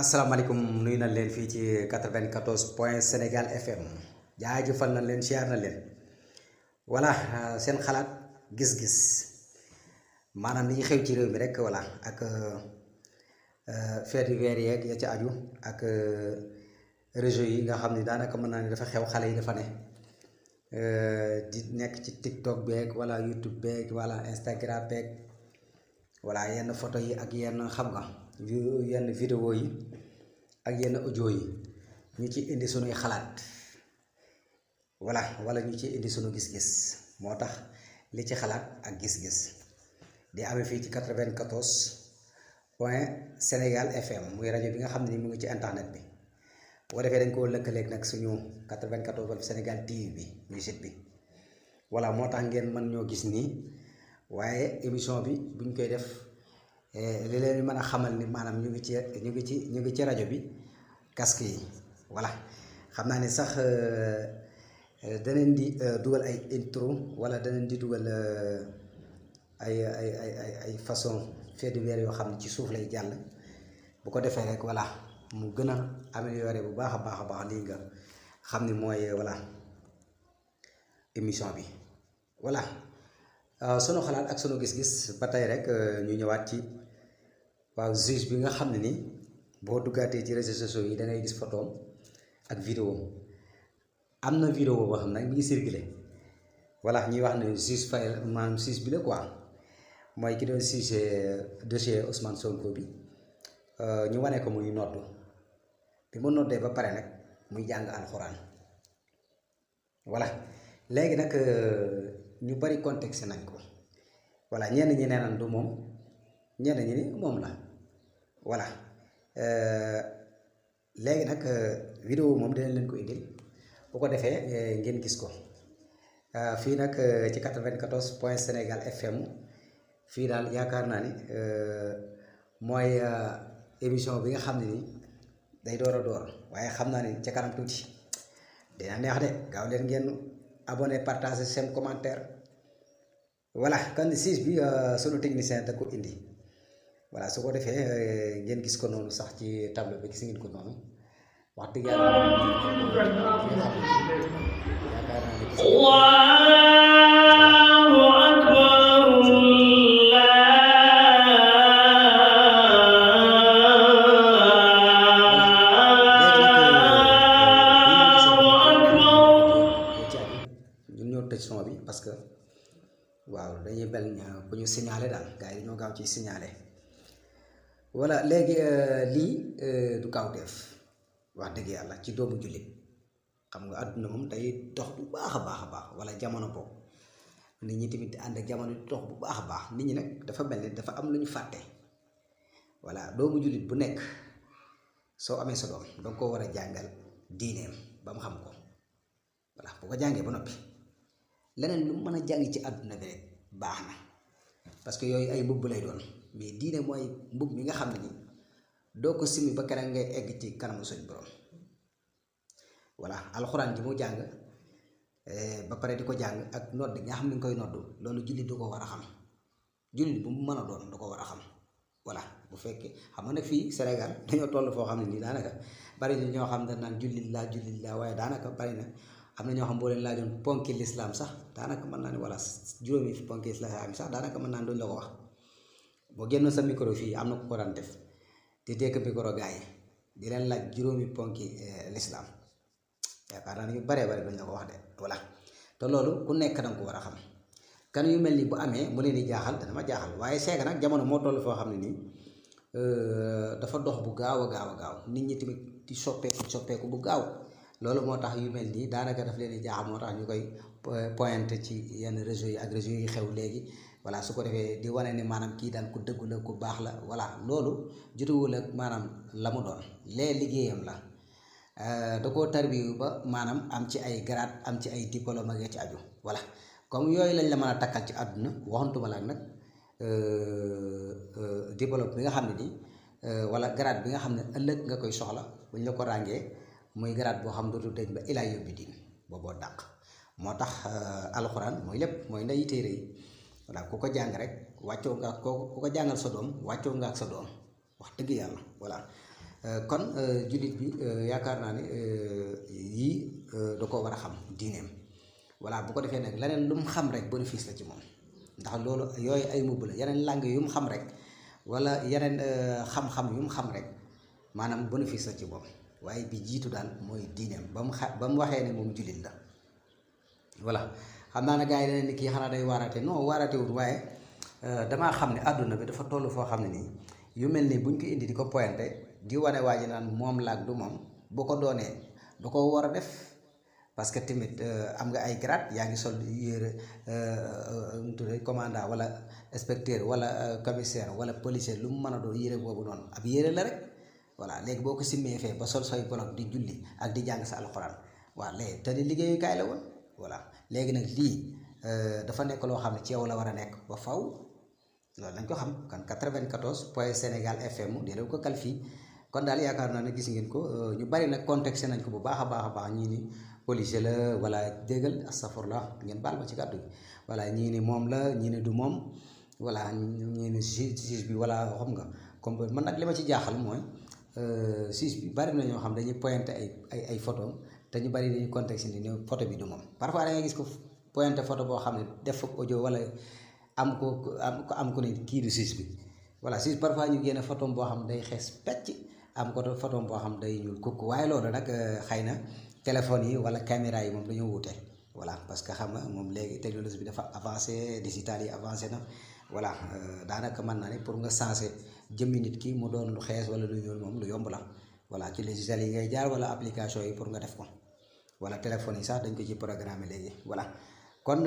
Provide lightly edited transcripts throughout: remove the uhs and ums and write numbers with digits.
asalaamaaleykum nuyu na leen fii ci 94 point Sénégal FM jaajëfal na leen siyaar na leen voilà seen xalaat gis-gis maanaam li xew ci réew mi rek voilà ak fait divers yeeg ya ci aju ak réseau yi nga xam ni daanaka mën naa ne dafa xew xale yi dafa ne di nekk ci TikTok beeg wala YouTube beeg wala Instagram beeg voilà yenn photo yi ak yenn xam nga yenn vidéo yi ak yenn audio yi ñu ci indi sunuy xalaat voilà wala ñu ci indi sunu gis-gis moo tax li ci xalaat ak gis-gis di amee fii ci 94 point Sénégal FM muy rajo bi nga xam ne mu ngi ci internet bi boo defee dañ koo lëkkaleeg nag suñu 94 point Sénégal TV bi muy site bi voilà moo tax ngeen mën ñoo gis nii waaye émission bi buñ koy def li leen mën a xamal ni maanaam ñu ngi ci rajo bi casque yi voilà xam naa ni sax daneen di dugal ay intro wala daneen di dugal ay façon fait divers yoo xam ne ci suuf lay jàll bu ko defee rek voilà mu gën a amélioré bu baax a baax lii nga xam ni mooy voilà émission bi voilà sunu xalaat ak sunu gis-gis ba tey rek ñu ñëwaat ci waaw juge bi nga xam ne ni boo duggaatee ci réseaux sociaux yi da ngay gis photoom ak vidéo am na vidéo boo xam nag mi ngi circulé voilà ñuy wax ne juge Faye maanaam juge bi la quoi mooy ki doon juge dossier Ousmane Sonko bi ñu wane ko muy noddu bi mu noddee ba pare nag muy jàng alxuraan voilà léegi nag ñu bari contexte nañ ko voilà ñenn ñi nee nañ du moom ñenn ñi ni moom la voilà léegi nag vidéo moom dinañ leen ko indil bu ko defee ngeen gis ko fii nag ci 94 point Sénégal FM fii daal yaakaar naa ni mooy émission bi nga xam ne ni day door a door waaye xam naa ni ca kanam tuuti dina neex de gaaw leen ngeen abonné partager seen commentaire voilà kan siis bi sunu technicien da ko indi voilà su ko defee ngeen gis ko noonu sax ci tableau bi gis ngeen ko noonu wax dëgg yàlla Allahu akbar ñun ñoo tëj son bi parce que waaw dañuy bel ku ñu signalé daal gars yi ñoo gaaw ci signalé voilà léegi lii du kawteef wax dëgg yàlla ci doomu jullit xam nga àdduna moom day dox bu baax a baax wala jamono boobu nit ñi tamit di ànd ak jamono di dox bu baax a baax nit ñi nag dafa mel ni dafa am lu ñu fàtte voilà doomu jullit bu nekk soo amee sa doom danga ko war a jàngal diineem ba mu xam ko voilà bu ko jàngee ba noppi leneen lu mën a jàng ci àdduna bi rek baax na parce que yooyu ay mbubb lay doon mais diine mooy mbubb mi nga xam ne ni doo ko simi ba keneen ngay egg ci kanamu suñ borom voilà alxuraan ji mu jàng ba pare di ko jàng ak nodd nga xam ne nga koy noddu loolu jullit du ko war a xam jullit bu mu mën a doon du ko war a xam voilà bu fekkee xam nga nag fii Sénégal dañoo toll foo xam ne nii daanaka bari na ñoo xam ne naan jullit laa waaye daanaka bari na am na ñoo xam boo leen laajoon ponki lislaam sax daanaka mën naa ne wala juróomi ponki lislaam sax daanaka mën naa ne duñ la ko wax boo génnoon sa micro fii am na ku ko daan def di tekk micro gaa yi di leen laaj juróomi ponki lislaam yaakaar naa ne ñu baree bari duñ la ko wax de voilà te loolu ku nekk danga ko war a xam kan yu mel ni bu amee mu leen di jaaxal dana ma jaaxal waaye seega nag jamono moo toll foo xam ne nii dafa dox bu gaaw a gaaw nit ñi tamit di soppeeku bu gaaw loolu moo tax yu mel nii daanaka daf leen di jaaxal moo tax ñu koy pointé ci yenn réseau yi ak réseau yi xew léegi voilà su ko defee di wane ne maanaam kii daan ku dëggu la ku baax la voilà loolu jotewul ak maanaam la mu doon lee liggéeyam la da koo tarbiyu ba maanaam am ci ay grade am ci ay diplôme ak ci aju voilà comme yooyu lañ la mën a takkal ci àdduna waxantuma la nag diplôme bi nga xam ne nii wala grade bi nga xam ne ëllëg nga koy soxla buñ la ko ràngee muy grade boo xam dootu dëj ba ilaa yóbbi diin booboo dàq moo tax alxuraan mooy lépp mooy ndeyi téere yi voilà ku ko jàng rek wàccoo nga ku ko jàngal sa doom wàccoo nga ak sa doom wax dëgg yàlla voilà kon jullit bi yaakaar naa ne yii da ko war a xam diineem voilà bu ko defee nag leneen lu mu xam rek bénéfice la ci moom ndax loolu yooyu ay mubb la yeneen langue yu mu xam rek wala yeneen xam-xam yu mu xam rek maanaam bénéfice la ci moom waaye bi jiitu daal mooy diineem ba mu waxee ne moom jullit la voilà xam naa ne gars yi dañu ne kii xanaa day waaraate non waaratewul waaye damaa xam ne àdduna bi dafa toll foo xam ne nii yu mel nii buñ ko indi di ko pointé di wane waa ji naan moom laag du moom boo ko doonee du ko war a def parce que tamit am nga ay grade yaa ngi sol yére commandant wala inspecteur wala commissaire wala policier lu mu mën a doon yére boobu noonu ab yére la rek voilà léegi boo ko simmee fee ba sol sooy bolok di julli ak di jàng sa alxuraan waaw léegi te ni liggéeyukaay la woon voilà léegi nag lii dafa nekk loo xam ne ci yow la war a nekk ba faw loolu lañ ko xam kan 94 point Sénégal FM di leen ko kal fii kon daal yaakaar naa ne gis ngeen ko ñu bari nag contexte nañ ko bu baax a baax ñii ni policier la wala déggal astafurlah ngeen baal ma ci kàddu gi voilà ñii ni moom la ñii ni du moom voilà ñii ni juge bi wala xam nga comme man nag li ma ci jaaxal mooy juge bi bari na ñoo xam dañuy pointé ay photo te ñu bari dañuy contexte ni ne photo bi du moom parfois da ngay gis ko pointé photo boo xam ne def fa audio wala am ko ne kii du juge bi voilà juge parfois ñu génne photo boo xam day xees pecc am ko photo boo xam day ñuul kukk waaye loolu nag xëy na téléphone yi wala caméra yi moom dañoo wute voilà parce que xam nga moom léegi technologie bi dafa avancé digital yi avancé na voilà daanaka mën naa ne pour nga sensé jëmmi nit ki mu doon lu xees wala lu ñuul moom lu yomb la voilà ci logiciel yi ngay jaar wala application yi pour nga def ko wala téléphone yi sax dañ ko ci programme léegi voilà kon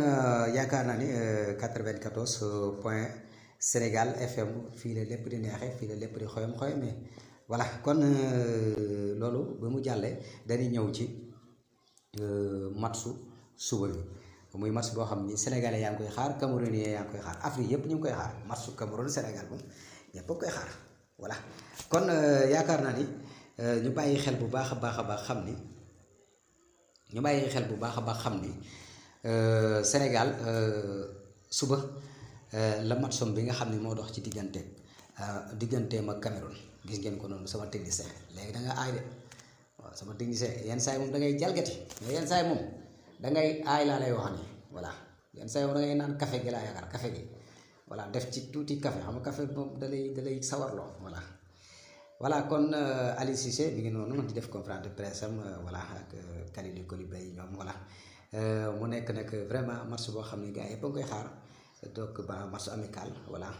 yaakaar naa ni 94 point Sénégal FM fii la lépp di neexee fii la lépp di xoyam-xoyamee voilà kon loolu ba mu jàllee dañuy ñëw ci matchu suba bi muy match boo xam ni sénégalais yaa ngi koy xaar camerounais yaa ngi koy xaar Afrique yëpp ñu ngi koy xaar matchu Cameroun Sénégal moom ñëpp a koy xaar voilà kon yaakaar naa ni ñu bàyyi xel bu baax a baax xam ni Sénégal suba la matcham bi nga xam ne moo dox ci digganteem ak Cameroun gis ngeen ko noonu sama technicien léegi da nga aay de waaw sama technicien yenn saa yi moom da ngay jalgati mais yenn saa yi moom da ngay aay laa lay wax ni voilà yenn saa yi moom da ngay naan café gi laa yaakaar café gi voilà def ci tuuti café xam nga café moom da lay sawarloo voilà kon Aliou Cissé mi ngi noonu di def conférence de presse am voilà ak Kalidou Koulibaly ñoom voilà mu nekk nag vraiment match boo xam ne gars yëpp a ngi koy xaar donc ba match amical voilà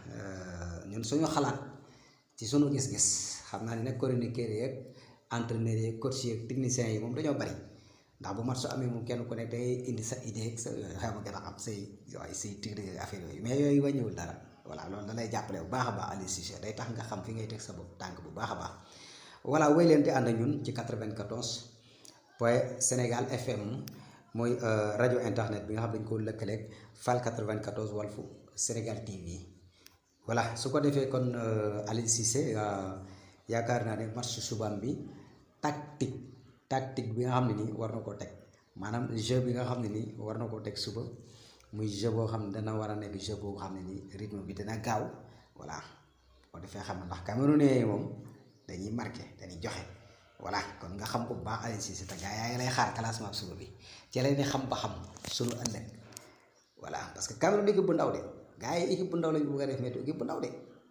ñun suñu xalaat ci suñu gis-gis xam naa ne nag chroniqueurs yeeg entraîneurs yeeg coach yeeg techniciens yi moom dañoo bari ndax bu match amee moom kenn ku nekk day indi sa idée sa xam nga gën a xam say tigre affaire yooyu mais yooyu wàññiwul dara voilà loolu da lay jàppale bu baax a baax Aliou Cissé day tax nga xam fi ngay teg sa bopp tànk bu baax a baax voilà wéy leen di ànd ak ñun ci 94 point Sénégal FM mooy rajo internet bi nga xam dañ ko lëkkaleeg Fall 94 Walfu Sénégal TV voilà su ko defee kon Aliou Cissé yaakaar naa ne match subam bi tactique bi nga xam ne nii war na koo teg maanaam jeu bi nga xam ne nii war na koo teg suba muy jeu boo xam ne dana war a nekk jeu boo xam ne nii rythme bi dina gaaw voilà ko defee xam ndax Camerounais moom dañuy marqué dañuy joxe voilà kon nga xam ko bu baax Aliou Cissé te gaa yaa ngi lay xaar classement suba bi ci leen di xam ba xam sunu ëllëg voilà parce que Cameroun équipe bu ndaw de gaa yi équipe bu ndaw lañu bëgg a def mais du équipe bu ndaw de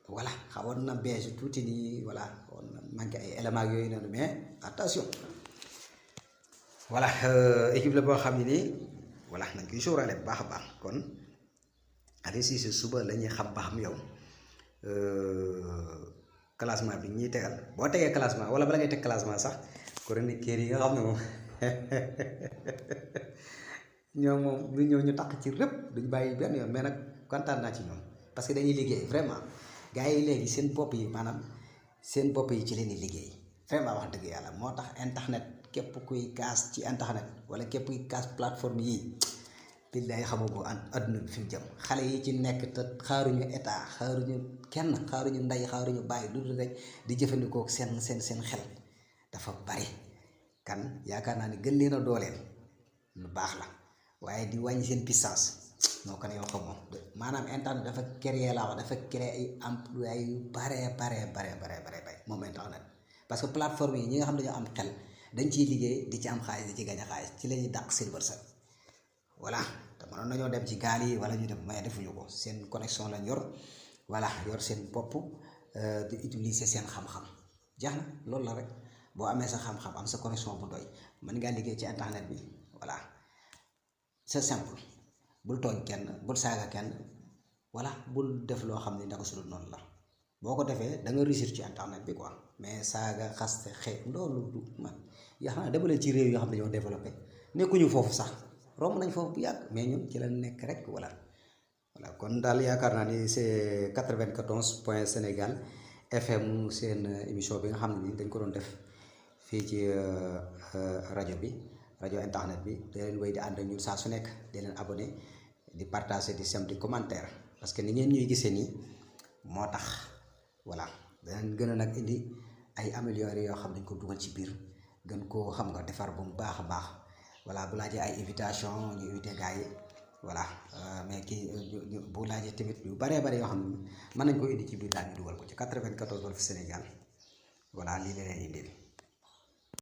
voilà xawoon na beige tuuti nii voilà xawoon na manqué ay éléments yooyu noonu mais attention voilà équipe la boo xam ne nii voilà nañ koy sóoraale bu baax a baax kon Aliou Cissé suba la ñuy xam ba xam yow classement bi ñuy tegal boo tegee classement wala bala ngay teg classement sax chroniqueurs yi nga xam ne moom ñoom moom du ñëw ñu takk ci lépp duñ bàyyi benn yoon mais nag kontaan naa ci ñoom parce que dañuy liggéey vraiment gars yi léegi seen bopp yi maanaam seen bopp yi ci leen di liggéey vraiment wax dëgg yàlla moo tax internet képp kuy kaas ci internet wala képp kuy kaas plateforme yii billaay xamagu adduna bi fi mu jëm xale yi ci nekk te xaaruñu état xaaruñu kenn xaaruñu ndey xaaruñu bàyyi lu dul rek di jëfandikoo seen xel dafa bari kan yaakaar naa ne gën leen a dooleel lu baax la waaye di wàññi seen puissance noo ko ne yow xamoo maanaam internet dafa créer laa wax dafa créer ay emploi yu bare moom internet parce que plateforme yi ñi nga xam ne dañoo am xel dañ ciy liggéey di ci am xaalis di ci gañ a xaalis ci la ñuy dàq seen wërsëg voilà te mënoon nañoo dem ci gaal yi wala ñu dem mais defuñu ko seen connexion lañ yor voilà yor seen bopp di utiliser seen xam-xam jeex na loolu la rek boo amee sa xam-xam am sa connexion bu doy mën ngaa liggéey ci internet bi voilà c'est simple bul tooñ kenn bul saaga kenn voilà bul def loo xam ne naka su dul noonu la boo ko defee da nga réussir ci internet bi quoi mais saaga xaste xeet loolu du man yaa xam ne dama leen ci réew yoo xam ne dañoo développé nekkuñu foofu sax romb nañ foofu bu yàgg mais ñun ci la nekk rek voilà kon daal yaakaar naa ni c'est 94 point Sénégal FM seen émission bi nga xam ne ni dañ ko doon def fii ci rajo bi rajo internet bi da leen wéy di ànd ak ñun saa su nekk di leen abonné di partager di sem di commentaire parce que ni ngeen ñuy gisee nii moo tax voilà danañ gën a nag indi ay amélioré yoo xam dañ ko dugal ci biir gën koo xam nga defar bu baax a baax voilà bu laajee ay invitation ñu invité gars yi voilà mais kii bu laajee tamit yu baree bare yoo xam ne mën nañ ko indi ci biir daal ñu dugal ko ci 94 Walf Sénégal voilà lii la leen indil